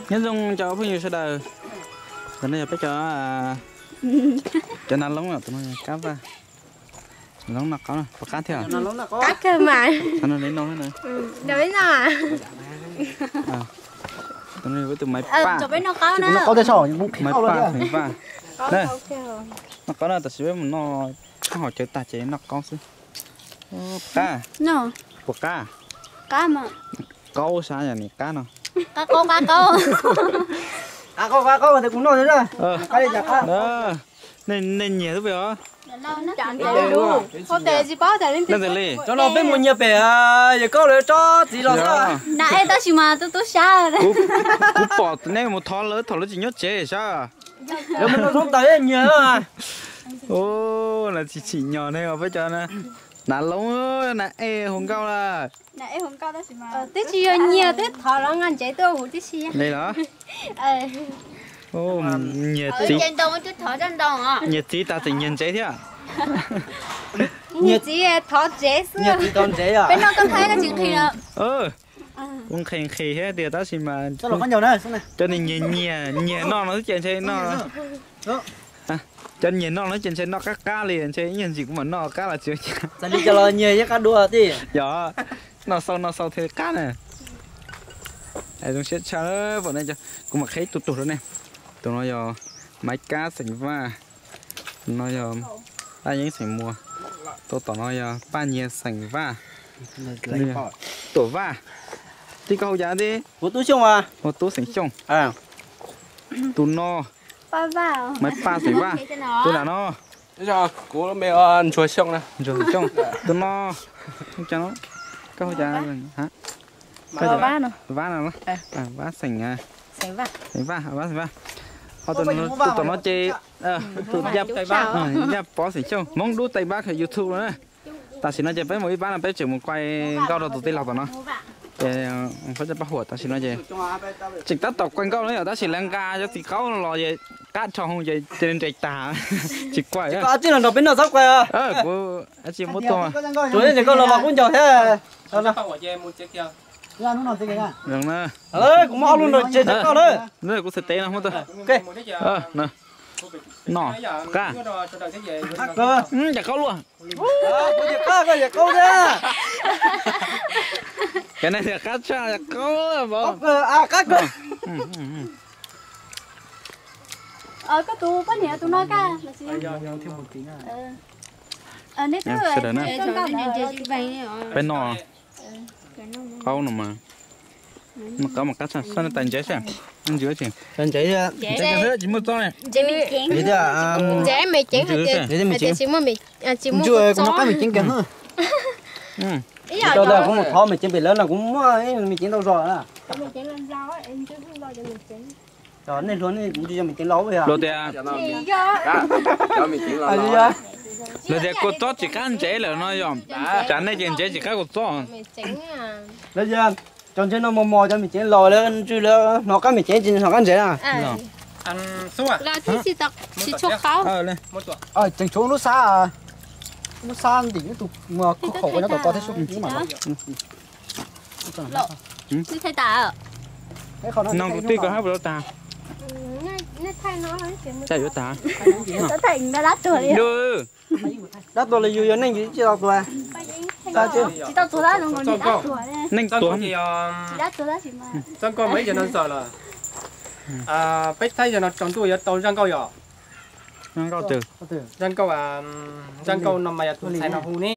Nyob zoo cov phooj ywg sawv daws, ntawm no yog peb cov, cov nas loob, tus no kab vaj, nas loob noj qaub, puas qab thiab? Qab kawg mas. Tus no peb tus maiv paj, maiv paj feem vaj. Noj qaub na, tam sim peb mus noj, noj hauv cawv tag ces noj qaub xwb. Qab, puas qab? Qaub sab yog nim qab no. Qab qaub, qab qaub. Qab qaub, qab qaub, kuv noj. Nej nyiam xwb pes os. Leej twg li? Cov no peb mus nyiag pem yawg Kaub lawv tsob txiv los xwb. Kuv pom neb mus thov lawv thaum lawv tsis nyob tsev sab. Lawv mus noj soob taws nyiag. Lawv tsis tsim nyog ne, peb cov nas loob, nas ej hu nkauj lawm. Twb tsis yog nyiag, twb thov los nqa ntsev tuaj huv tib si. Li los? Nyiag txiv, nyiag txiv tas tseem nyiag ntsev thiab. Nyiag txiv thov ntsev xwb. Peb noj koj thaib koj tsis nqhis los? Kuv nqhis nqhis thiab tiag tab sis mas cov nyiag nyiag nyiag noj no xwb ces ntshe noj. Cov nyiag noj no ces ntshe noj qab qab li, ntshe ib nyuag ntsis kuv mam noj qab los tsis ua cas. Txawm li cas los nyiag yeej qab dua tiag. Yog, noj xau noj xau thiaj li qab na. Zoo siab tshaj pom ne, kuv mam qhib tus tug rau nej. Tus no yog Maiv Kab xeem Vaj, tus no yog Paj Yeeb xeem Muas, tus tom no yog Paj Nyiag xeem Vaj. Tuam Vaj, tij koj hu cas tij? Hu Tub Xyooj. Hu Tub xeem Xyooj. Tus no Maiv Paj xeem Vaj, tus nram no. Kuv Ntsuag Xyooj. Tus no, koj hu cas? Vab no, Vab xeem, xeem Vaj, Vab xeem Vaj. Ho tus tom no ces tus Yaj Pov xeem Xyooj, Hmoob Dub Tây Bắc YouTube no na. Tam sim no ces peb mus ib pab no peb tseem mus kuai nkauj rau tus tij laug tom no. Ces pab huam tam sim no ces tseem tab tom kuai nkauj no yom, tab sis lawv nqa cov txiv qaub los ces qab rho hoo ces cia li nres tag, tsis kuai. Kuv tsis muab tuag. Kuv muab ob lub nrog tseg cov qaub na. Kuv txhais tes no muab tuag. No, qab. Yam qaub luaj. Cov no tias qab tshaj, yam qaub vauv. Koj tus poj niam tus no kaj. Sawv daws na, peb noj qaub no mas, noj qaub mas qab tshaj, soj nej tais ntsev seb. Ntsev, ntsev tsis muaj txob ne. Ntsuag kuv noj qab me ceeb kawg. Tau kuv mus thov me ceeb pem lawv no kuv muaj me ceeb ntau zog na. Luag tias, luag tias kua txob tsis qab ntsev lawm no yog, tsam nej ces ntsev tsis qab kua txob. Lawv tias cov ntsev no mos mos cov me ceev laus lawv ntswg lawv hnov qab me ceev tsis hnov qab ntsev na. Tseem tshuav lub xab, lub xab ntim tus khaum nyob tom ko thiab sub ib mam. Noo kuv twb kov hab puas tau tag? Cas yuav tag? Dab tuag los yus yog neeg yus tsis tau tuag. Neeg tuag. Peb Thaib yog no tsaus ntuj yuav tau zaj nkauj yom? Zaj nkauj, zaj nkauj no mas yog tus ntxhais no hu ne.